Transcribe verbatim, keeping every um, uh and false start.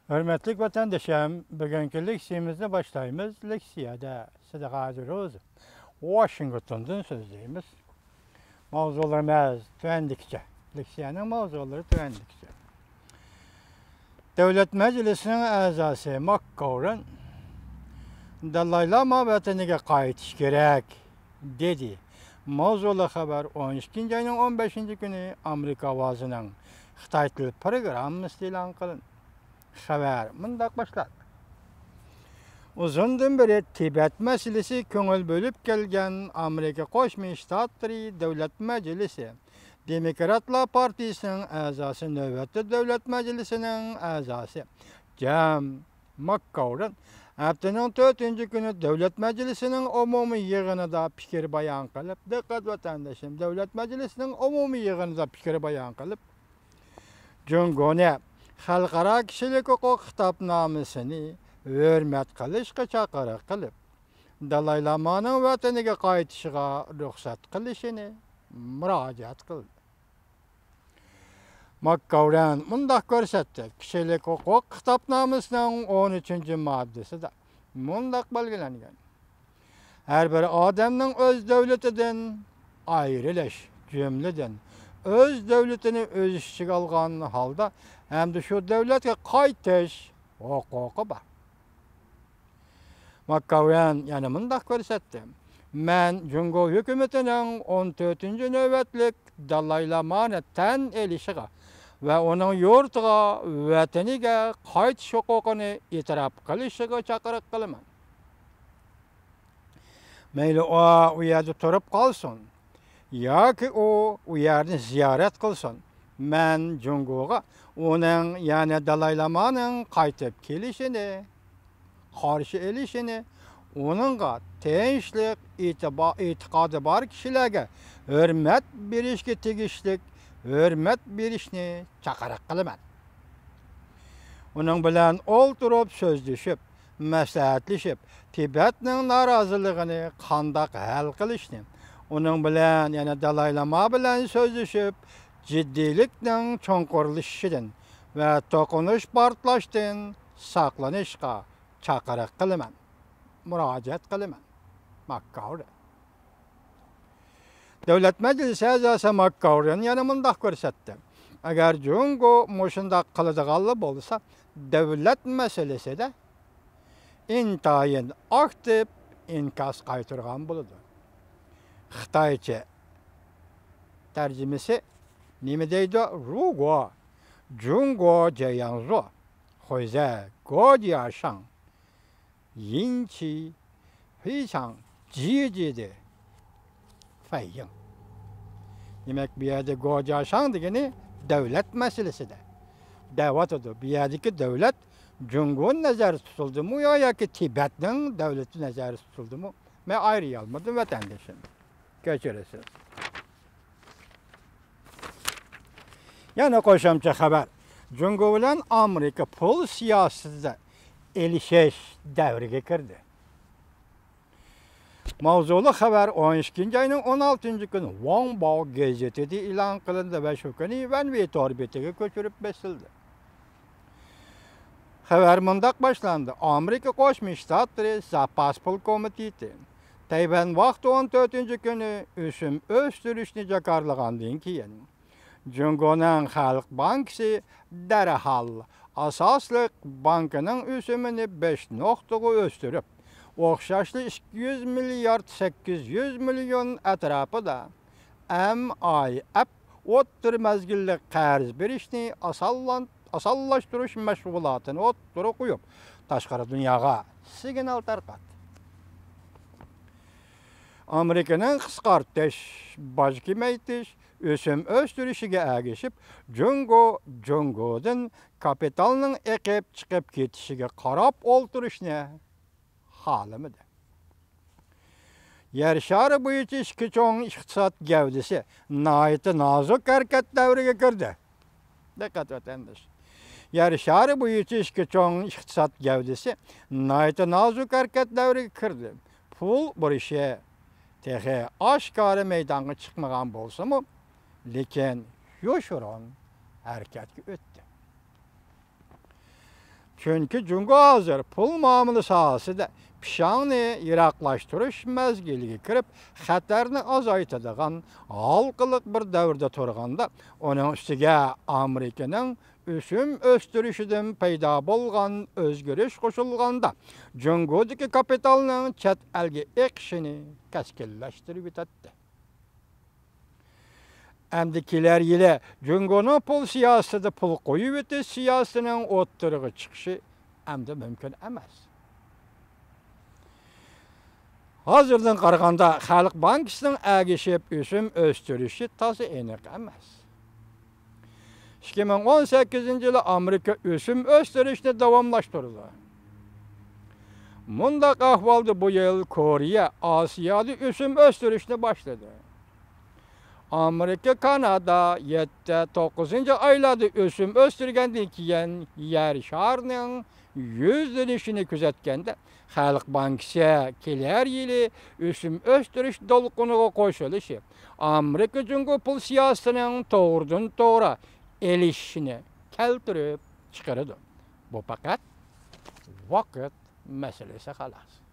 ھۆرمەتلىك ۋەتەندىشىم، بۈگۈنكى لېكسىيىمىزنى باشلايمىز. لېكسىيەدە سىدىق ھازىروز ۋاشىنگتوندىن سۆزلەيمىز. ماۋزۇلىرىمىز تۆۋەندىكىچە. لېكسىيەنىڭ ماۋزۇلىرى تۆۋەندىكىچە. دۆلەت مەجلىسىنىڭ ئەزاسى ماككاۋرېن دالاي لاما ۋەتىنىگە قايتىشى كېرەك، دېدى. ماۋزۇلۇق خەۋەر ئون ئىككىنچى ئاينىڭ ئون بەشىنچى كۈنى ئامېرىكا ئاۋازىنىڭ خىتاي تىل پروگراممىسىدا ئېلان قىلىندى. خەۋەر مۇنداق باشلاندى. ئۇزۇندىن بېرى تىبەت مەسىلىسى كۆڭۈل بۆلۈپ كەلگەن ئامېرىكا قوشما شتاتلىرى دۆلەت مەجلىسى دېموكراتلار پارتىيىسىنىڭ ئەزاسى، نۆۋەتتە دۆلەت مەجلىسىنىڭ ئەزاسى جام ماككاۋرېن ھەپتىنىڭ تۆتىنچى كۈنى دۆلەت مەجلىسىنىڭ ئومۇمىي يىغىنىدا پىكىر بايان قىلىپ، دىققەت ۋەتەندىشىم، دۆلەت مەجلىسىنىڭ ئومۇمىي يىغىنىدا پىكىر بايان قىلىپ، جۇڭگونى خەلقئارا كىشىلىك ھوقۇق خىتابنامىسىنى ھۆرمەت قىلىشقا چاقىرىق قىلىپ، دالاي لامانىڭ ۋەتىنىگە قايتىشىغا رۇخسەت قىلىشىنى مۇراجىئەت قىلدى. ماككاۋرېن مۇنداق كۆرسەتتى، كىشىلىك ھوقۇق خىتابنامىسىنىڭ ئون ئۈچىنچى ماددىسىدا مۇنداق بەلگىلەنگەن: ھەر بىر ئادەمنىڭ ئۆز دۆلىتىدىن ئايرىلىش، جۈملىدىن ئۆز دۆلىتىنى ئۆز ئىچىگە ئالغان ھالدا ھەمدە شۇ دۆلەتكە قايتىش ھوقۇقى بار. ماككاۋرېن يەنە مۇنداق كۆرسەتتى: مەن جۇڭگو ھۆكۈمىتىنىڭ ئون تۆتىنچى نۆۋەتلىك دالاي لامانى تەن ئېلىشىغا ۋە ئۇنىڭ يۇرتىغا، ۋەتىنىگە قايتىش ھوقۇقىنى ئېتىراپ قىلىشىغا چاقىرىق قىلىمەن. مەيلى ئۇ ئۇ يەردە تۇرۇپ قالسۇن ياكى ئۇ ئۇ يەرنى زىيارەت قىلسۇن، مەن جۇڭگوغا ئۇنىڭ، يەنى دالاي لامانىڭ قايتىپ كېلىشىنى قارشى ئېلىشىنى، ئۇنىڭغا تىنچلىق، ئېتىبا-، ئېتىقادى بار كىشىلەرگە ھۆرمەت بېرىشكە تېگىشلىك ھۆرمەت بېرىشنى چاقىرىق قىلىمەن. ئۇنىڭ بىلەن ئولتۇرۇپ سۆزلىشىپ، مەسلىھەتلىشىپ، تىبەتنىڭ نارازىلىقىنى قانداق ھەل قىلىشنى، ئۇنىڭ بىلەن، يەنى دالاي لاما بىلەن سۆزلىشىپ، جىددىيلىكنىڭ چوڭقۇرلىشىشىدىن ۋە توقۇنۇش پارتلاشتىن ساقلىنىشقا چاقىرىق قىلىمەن، مۇراجىئەت قىلىمەن. ماككاۋرېن. دۆلەت مەجلىسى ئەزاسى ماككاۋرېن يەنە مۇنداق كۆرسەتتى: ئەگەر جۇڭگو مۇشۇنداق قىلىدىغانلا بولسا، دۆلەت مەسىلىسىدە ئىنتايىن ئاكتىپ ئىنكاس قايتۇرغان بولىدۇ. خىتايچە تەرجىمىسى نېمە دەيدۇ؟ رۇگو، جۇڭگو جياڭزۇ، خۇيزە گو جياشاڭ، يىنچى فېيچاڭ جيې جيې دې فەييىڭ. دېمەك، بۇ يەردە گو جياشاڭ دېگىنى دۆلەت مەسىلىسىدە دەۋاتىدۇ. بۇ يەردىكى دۆلەت جۇڭگو نەزەردە تۇتۇلدىمۇ يا، ياكى تىبەتنىڭ دۆلىتى نەزەردە تۇتۇلدىمۇ؟ مەن ئايرىيالمىدىم، ۋەتەندىشىم. كەچۈرىسىز. يەنە قوشۇمچە خەۋەر. جۇڭگو بىلەن ئامېرىكا پۇل سىياسىتىدە ئېلىشىش دەۋرىگە كىردى. ماۋزۇلۇق خەۋەر ئون ئىككىنچى ئاينىڭ ئون ئالتىنچى كۈنى ۋاڭباۋ گېزىتىدە ئېلان قىلىندى ۋە شۇ كۈنى ۋەنۋې تور بېتىگە كۆچۈرۈپ بېسىلدى. خەۋەر مۇنداق باشلاندى: ئامېرىكا قوشما شتاتلىرى زاپاس پۇل كومىتېتى تەيۋەن ۋاقتى ئون تۆتىنچى كۈنى ئۆسۈم ئۆستۈرۈشنى جاكارلىغاندىن كېيىن، جۇڭگونىڭ خەلق بانكىسى دەرھال ئاساسلىق بانكىنىڭ ئۆسۈمىنى بەش نۇقتىغا ئۆستۈرۈپ، ئوخشاشلا ئىككى يۈز مىليارد سەككىز يۈز مىليون ئەتراپىدا ئەم ئاي ئەپ ئوتتۇرا مەزگىللىك قەرز بېرىشنى ئاسانلان-، ئاسانلاشتۇرۇش مەشغۇلاتىنى ئوتتۇرىغا قويۇپ، تاشقىرى دۇنياغا سىگنال تارقاتتى. ئامېرىكىنىڭ قىسقارتىش، باج كېمەيتىش، ئۆسۈم ئۆستۈرۈشىگە ئەگىشىپ، جۇڭگو، جۇڭگودىن كاپىتالنىڭ ئېقىپ چىقىپ كېتىشىگە قاراپ ئولتۇرۇشنى خالىمىدى. يەر شارى بويىچە ئىككى چوڭ ئىقتىساد گەۋدىسى ناھايىتى نازۇك ھەرىكەت دەۋرىگە كىردى. دىققەت، ۋەتەنداش! يەر شارى بويىچە ئىككى چوڭ ئىقتىساد گەۋدىسى ناھايىتى نازۇك ھەرىكەت دەۋرىگە كىردى. پۇل ئۇرۇشى تېخى ئاشكارا مەيدانغا چىقمىغان بولسىمۇ، لېكىن يوشۇرۇن ھەرىكەتكە ئۆتتى. چۈنكى جۇڭگو ھازىر پۇل مۇئامىلە ساھەسىدە پىشاڭنى يىراقلاشتۇرۇش مەزگىلىگە كىرىپ، خەتەرنى ئازايتىدىغان ھالقىلىق بىر دەۋردە تۇرغاندا، ئۇنىڭ ئۈستىگە ئامېرىكىنىڭ ئۆسۈم ئۆستۈرۈشىدىن پەيدا بولغان ئۆزگىرىش قوشۇلغاندا، جۇڭگودىكى كاپىتالنىڭ چەت ئەلگە ئېقىشىنى كەسكىنلەشتۈرۈۋېتەتتى. ئەمدى كېلەر يىلى جۇڭگونىڭ پۇل سىياسىتىدە پۇل قويۇۋېتىش سىياسىتىنىڭ ئوتتۇرىغا چىقىشى ئەمدى مۇمكىن ئەمەس. ھازىردىن قارىغاندا، خەلق بانكىسىنىڭ ئەگىشىپ ئۆسۈم ئۆستۈرۈشى تازا ئېنىق ئەمەس. ئىككى مىڭ ئون سەككىزىنچى يىلى ئامېرىكا ئۆسۈم ئۆستۈرۈشنى داۋاملاشتۇرىدۇ. مۇنداق ئەھۋالدا بۇ يىل كورېيە ئاسىيادا ئۆسۈم ئۆستۈرۈشنى باشلىدى. ئامېرىكا، كانادا يەتتە، توققۇزىنچى ئايلاردا ئۆسۈم ئۆستۈرگەندىن كېيىن، يەر شارىنىڭ يۈزلىنىشىنى كۆزەتكەندە، خەلق بانكىسى كېلەر يىلى ئۆسۈم ئۆستۈرۈش دولقۇنىغا قوشۇلۇشى ئامېرىكا جۇڭگو پۇل سىياسىتىنىڭ توغرىدىن توغرا ئېلىشىشىنى كەلتۈرۈپ چىقىرىدۇ. بۇ پەقەت ۋاقىت مەسىلىسى، خالاس.